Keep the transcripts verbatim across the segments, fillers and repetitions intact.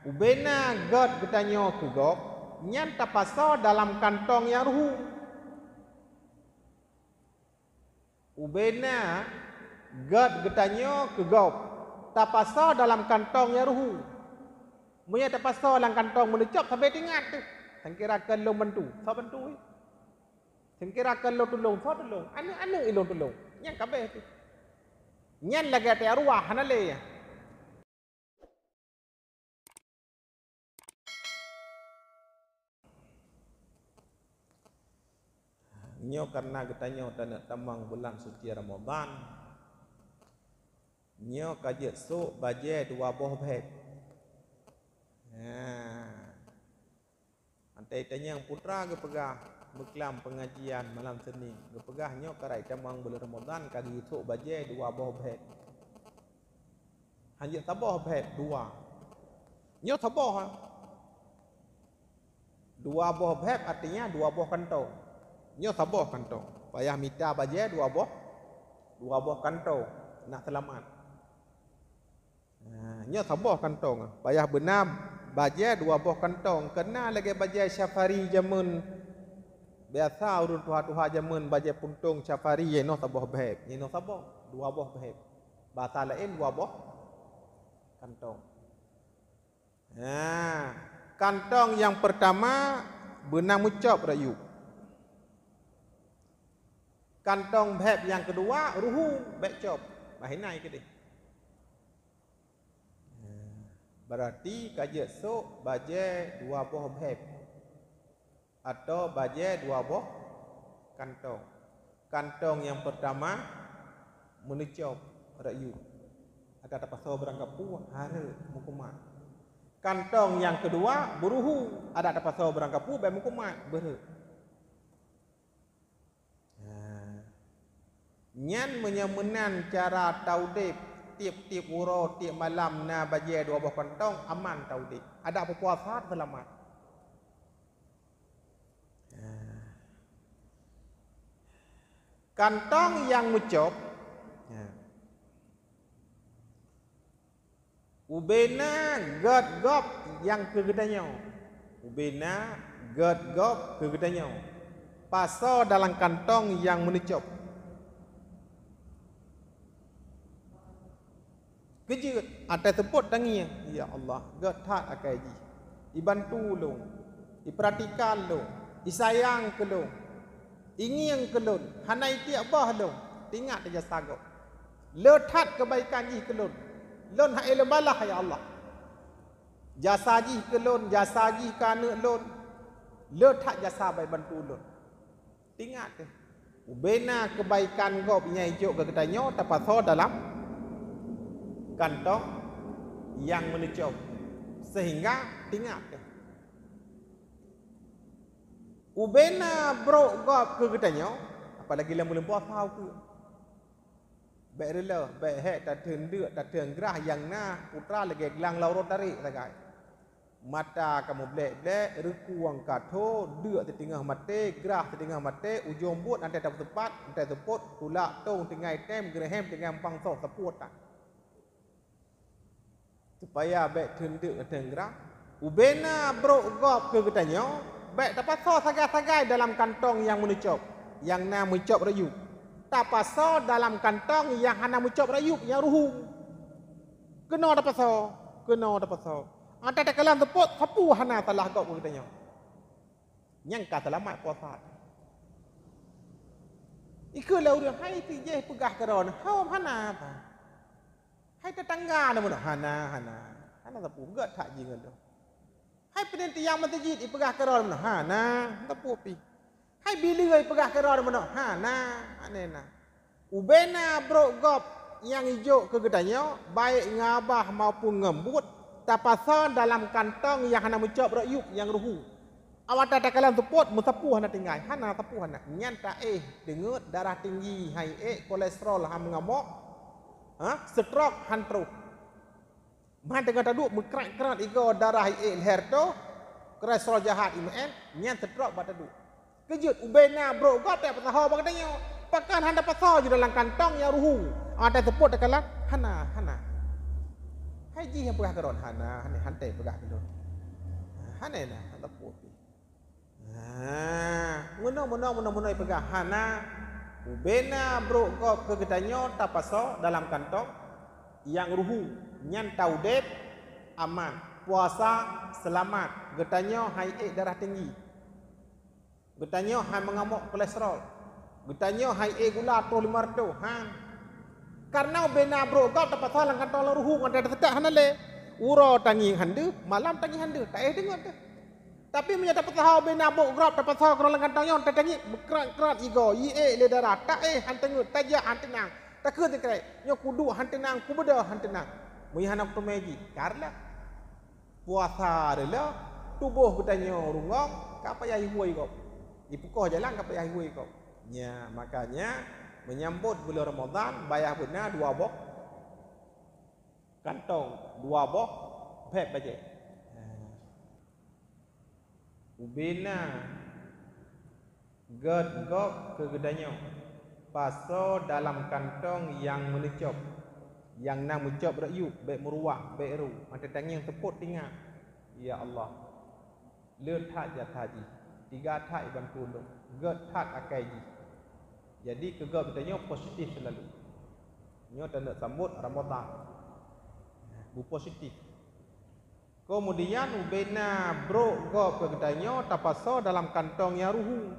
Ubena gét geutanyoe keu gob, nyan tapasoe dalam kantong nyang ruhu. Ubena gét geutanyoe keu gob, tapasoe dalam kantong nyang ruhu. Meunyoe tapasoe lam kantong meuneucop, sabe teuingat teuh. Sangkira keu lôn bantu, soe bantu, eh? Sangkira keu lôn tulông, soe tulông? Aneuk-aneuk ilôn tulông. Nyan ka abéh teuh. Nyan lagée até arwah, hana lé. Nyoe kareuna geutanyoe taneuk tamong bulan suci Ramadhan, nyoe ka jeuet sôk bajée dua boh bhét. Nah, Antai tanyong putra geupeugah meuklam peungajian malam Senin, geupeugah nyoe karai tamong buleuen Ramadhan ka geusôk bajée dua boh bhét. Hanjeuet saboh bhét, dua. Nyoe saboh, ha. Dua boh bhét artinya dua boh kantong. Nyoe saboh kantong. Payah mita bajée dua boh, dua boh kantong, nak seulamat. Nah, nyoe saboh kantong. Payah beuna bajée dua boh kantong. Keu na lagée bajée safari jameun biasa, ureuëng tuha-tuha jameun bajée puntông safari, nyoe saboh bhét. Nyoe saboh, dua boh bhét. Basa laén dua boh kantong. Nah, kantong nyang peurtama beuna meucop rayeuk. Kantong bhét nyang keudua ruhu bék cop. Bah inan keudeh. Berarti ka jeuet sôk bajée dua boh bhét atau bajée dua boh kantong. Kantong nyang peurtama meuneucop rayeuk, adak tapasoe barangkapeue hareuek meukumat. Kantong nyang keudua beuruhu, adak tapasoe barangkapeue bék meukumat, beureuek. Nah, nyan meunyoe meunan cara taudeb, tieb-tieb uroe, tieb malam na bajée dua boh kantong, aman taudeb. Adak peupuasa seulamat. Nah. Kantong nyang meucop, nah. Ubena gét gob nyang keu geutanyoe. Ubena gét gob keu geutanyoe. Pasoe dalam kantong nyang meuneucop. Keujeuet, até seupôt tangieng, "Ya Allah, gét that akai jih. Ibantu lôn, ipeuratikan lôn, isayang keu lôn, ingieng keu lôn, hana itiek boh lôn." Teuingat jasa gob. Le that keubaikan jih keu lôn. Lôn hana lôn balaih, ya Allah. Jasa jih keu lôn, jasa jih keu aneuk lôn. Le that jasa bai bantu lôn. Teuingat kheueh, ubena keubaikan gob nyang ijok keu geutanyoe tapasoe dalam kantong nyang meuneucop. Sehingga teuingat kheueh, ubena brok gob keu geutanyoe, apalagi lam buleuen puasa ukeue. Bék reuloh, bék hék tatheun deuk, tatheun grah nyang na putra lagée glang lam uroe tarek sagai. Mata ka meublek-blek, reukueng ka tho, deuk siteungoh maté, grah siteungoh maté, ujong buet antai tapeusepat, antai seupôt, tulak tong tinggai tem, geurehem tinggai muphang soh sapeue tan. Supaya bék theun deuk ngon theun grah, ubena brok gob keu geutanyoe, bék tapasoe sagai-sagai dalam kantong nyang meuneucop, nyang na meucop rayeuk. Tapasoe dalam kantong nyang hana meucop rayeuk, nyang ruhu. Keunoe tapasoe, keunoe tapasoe. Ata takalon seupôt, sapeue hana salah gob keu geutanyoe. Nyang ka seulamat puasa. Ikeu lé ureuëng hai tijéh peugah keudroe, hom hana apa. Hai teutangga na meunoe, hana, hana. Hana sapeue, gét that jih ngon lôn. Hai peuneutiang meuseujid ipeugah keudroe meunoe, hana, sapeue pih. Hai bileue ipeugah keudroe meunoe, hana, hana na. Ubena brok gob nyang ijok keu geutanyoe, baik ngon abah maupun ngon buet, tapasoe dalam kantong nyang hana meucop rayeuk nyang ruhu. Awak takalon seupôt meusapeue hana tinggai, hana sapeue hana. Nyan taéh, deungeut, darah tinggi han ék, kolesterol han meungamok, ha, stroke han troh. Meuhan teungoh taduek meukrat-krat igoe, darah ék lhèe reutôh, kolesterol jahat imeu'en, nyan stroke bak taduek. Keujeuet ubena brok gob bék tapasoe bak geutanyoe. Pakon hana tapasoe jih dalam kantong nyang ruhu. Ata seupôt takalon, hana, hana. Jih nyang peugah keu droe, hana, hana, hana peugah keu lôn. Hana na, hana peue pih. Ha, meunoe, meunoe, meunoe, meunoe peugah, hana. Ubena brok gob keu geutanyoe tapasoe dalam kantong nyang ruhu, nyan taudeb aman, puasa seulamat, geutanyoe han ék darah tinggi. Geutanyoe han meungamok kolesterol. Geutanyoe han ék gula troh limong reutôh, han. Kareuna ubena brok gob tapasoe lam kantong nyang ruhu ngon taseutôt hana lé. Uroe tangieng han deuh, malam tangieng han deuh, taéh deungon teuh. Tapi meunyoe tapasoe ubena brok gob tapasoe keudroe lam kantong nyoe, tatangieng meukrot-krot igoe, jiék lé darah, taéh han teungeut, tajak han teunang, takheun sikrek, nyoe kuduek han teunang, kubeudôh han teunang. Meunyoe hana kuteumé jih, ka reuloh. Puasa reuloh, tuboh geutanyoe rungong, ka payah ihue gob. Ipeukoh jalan ka payah ihue gob. Nya, makanya menyambot buleuen Ramadhan, payah beuna dua boh kantong, dua boh bhèb bajèe. Ubena gét gob keu geutanyoe, pasoe dalam kantong nyang meuneucôb, nyang na meucôb rakyueb, bék meuruwah, bék ru, mantong tangieng seupôt teuingat, "Ya Allah, le that jasa jih, teuga that jibantu lôn, gét that akai jih." Jadi keu gob geutanyoe positif seulalu. Nyoe taneuk sambot Ramadhan, beupositif. Keumudian ubena brok gob keu geutanyoe tapasoe dalam kantong nyang ruhu.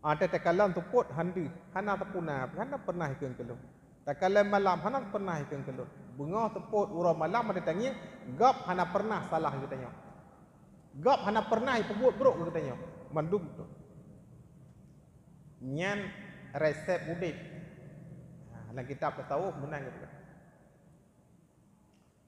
Watèe takalon seupôt han deuh, hana sapeue na, hana pernah ikheun keu lôn. Takalon malam, hana pernah ikheun keu lôn. Beungoh seupôt uroe malam watèe tangieng, gob hana pernah salah geutanyoe. Gob hana pernah ipeubuet brok keu geutanyoe. Mandum tu. Nyan resep udép. Ha, lam kitab tasawuf meunan geupeugah.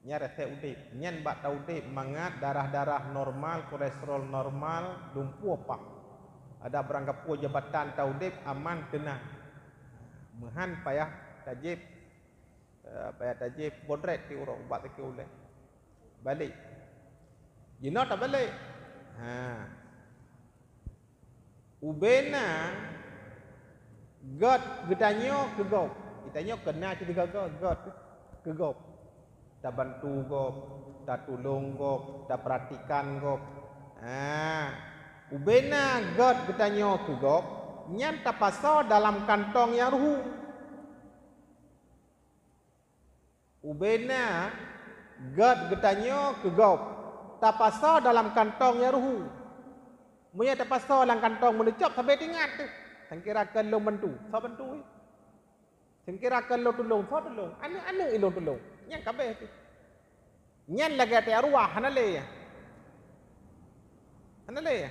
Nyan resep udép. Nyan bak taudép mangat darah-darah normal, kolesterol normal, lumpuh pah. Adak barangkapeue jabatan taudép aman keunang. Meuhan payah tajép, eh, payah tajép bodrek ti uroe ubat sakét ulèe. Balek. Jinoe tabalek. Ha. Ubena gét geutanyoe keu gob. Geutanyoe keu na cit teuga gét keu gob. Tabantu gob, tatulông gob, tapeuratikan gob. Ha, ubena gét geutanyoe keu gob, nyan tapasoe dalam kantong nyang ruhu. Ubena gét geutanyoe keu gob, tapasoe dalam kantong nyang ruhu. Meunyoe tapasoe lam kantong meuneucôb, sabe teuingat teuh, "Seungkira keu lôn bantu, soe bantu, eh? Seungkira keu lôn tulông, soe tulông? Aneuk-aneuk ilôn tulông." Nyan ka abéh teuh. Nyan lagèe até arwah, hana lé. Hana lé.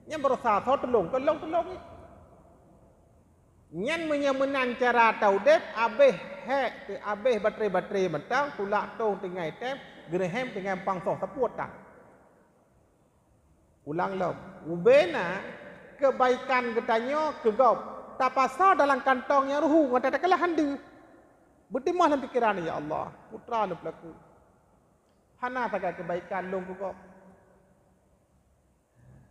Nyan baroesa, "Soe tulông? Keu lôn tulông, eh?" Nyan meunyoe meunan cara taudép, abéh hék teuh, abéh baterai-baterai mantong, tulak tông tinggai tem, geureuhem tinggai pangsoh, sapeue tan. Ulang lom, ubena keubaikan geutanyoe keu gob, tapasoe dalam kantong nyang ruhu ngon takalon han deuh. Beutimoh lam pikeran, "Ya Allah, peue teuma lôn peulaku? Hana sagai keubaikan lôn keu gob."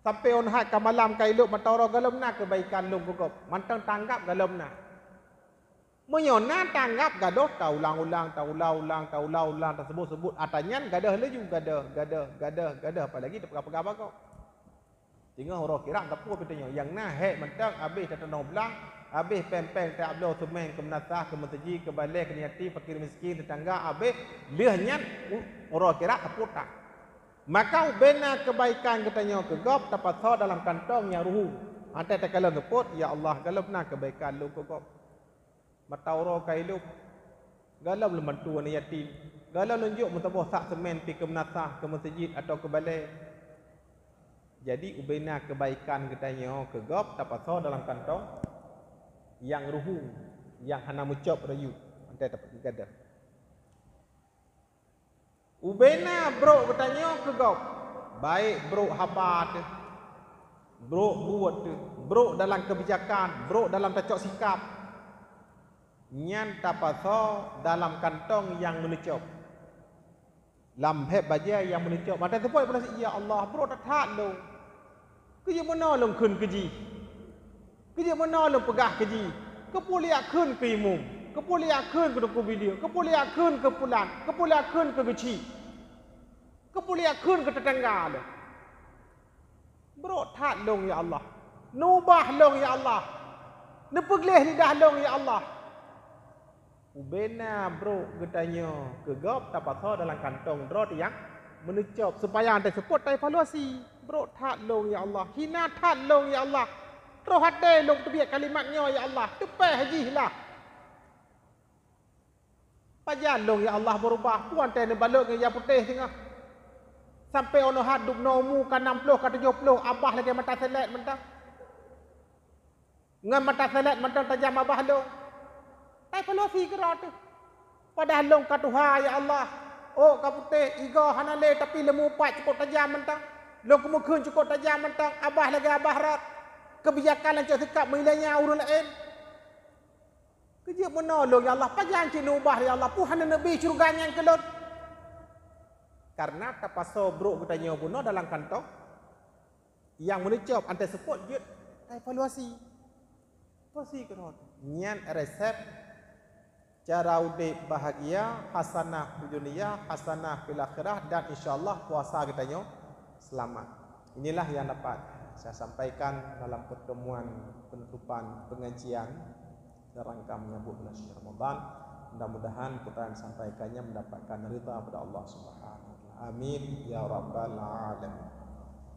Sampoe 'oh hat ka malam ka ilop mata uroe gohlom na keubaikan lôn keu gob, mantong tanggap gohlom na. Meunyoe na tanggap gadôh, taulang-ulang, taulang-ulang, taulang-ulang, taseubut-seubut, atra nyan gadôh laju, gadôh, gadôh, gadôh, gadôh, apalagi tapeugah-peugah bak gob. Teungoh uroe kirab tapeue pih tanyoe, nyang na hék mantong, abéh tatanoh blang, abéh péng-péng tabloe seumén keu meunasah, keu meuseujid, keu balè, keu yatim, fakir miskin, teutangga, abéh lheueh nyan u-, uroe kirab tapeue that. Maka ubena keubaikan geutanyoe keu gob tapasoe dalam kantong nyang ruhu. Watèe takalon seupôt, "Ya Allah, gohlom na keubaikan lôn keu gob. Mata uroe ka ilop, gohlom lôn bantu aneuk yatim, gohlom lôn jok meusaboh sak seumén pih keu meunasah, keu meuseujid atawa keu balè." Jadi ubena keubaikan geutanyoe keu gob tapasoe dalam kantong nyang ruhu, nyang hana meucôb rayeuk, watèe tapeugah. Ubena brok geutanyoe keu gob, baik brok haba teuh, brok buet teuh, brok dalam keubijakan, brok dalam tacok sikap, nyan tapasoe dalam kantong nyang meuneucôb. Lam bhèb bajèe nyang meuneucôb, watèe seupôt, "Ya Allah, brok that-that lôn. Keujeumeunoe lôn kheun keu jih? Keujeumeunoe lôn peugah keu jih? Keupeue lôn jak kheun keu imum? Keupeue lé akheun keu Teungku Biliek? Keupeue lé akheun keu pulan? Keupeue lé akheun keu geuchik? Keupeue lé akheun keu teutangga lé? Brok that lôn, ya Allah. Neubah lôn, ya Allah. Neupeugleh lidah lôn, ya Allah. Ubena brok geutanyoe keu gob tapasoe dalam kantong droe tiang meuneucop, supaya 'an teuseupôt taevaluasi. Brok that lôn, ya Allah. Hina that lôn, ya Allah. Troh até lôn teubiet kalimat nyoe, ya Allah. Teupeh jih lah. Pajan lôn, ya Allah, beurubah. Peue 'an teuneuk balot ngon nyang putéh singoh. Sampoe 'oh noe hat dub noe umu ka nam ploh, ka tujoh ploh, abah lagèe mata selét mantong. Ngon mata selét mantong tajam abah lôn. Taevaluasi keudroe teuh. Padahai lôn ka tuha, ya Allah. Ôk ka putéh, igoe hana lé, tapi leumeupat cukôp tajam mantong. Lôn keumeukheun cukôp tajam mantong, abah lagèe abah rot. Keubijakan lancok sikap meuilanya ureueng laén. Keu jeuet meunoe lôn, ya Allah, pajan cit neubah, ya Allah, peue hana neubi syeuruga nyan keu lôn? Kareuna tapasoe brok geutanyoe bunoe dalam kantong, nyang meuneucop 'an teuseupôt jeuet taevaluasi. Evaluasi keudroe. Nyan resep cara udép bahagia, hasanah fid dunya, hasanah fil akhirah, dan insya Allah puasa geutanyoe seulamat. Inilah yang dapat saya sampaikan dalam pertemuan penutupan pengajian dalam rangka menyambut bulan suci Ramadan. Mudah-mudahan peue nyang disampaikannya mendapatkan ridha pada Allah Subhanahu wa taala. Amin ya rabbal alamin.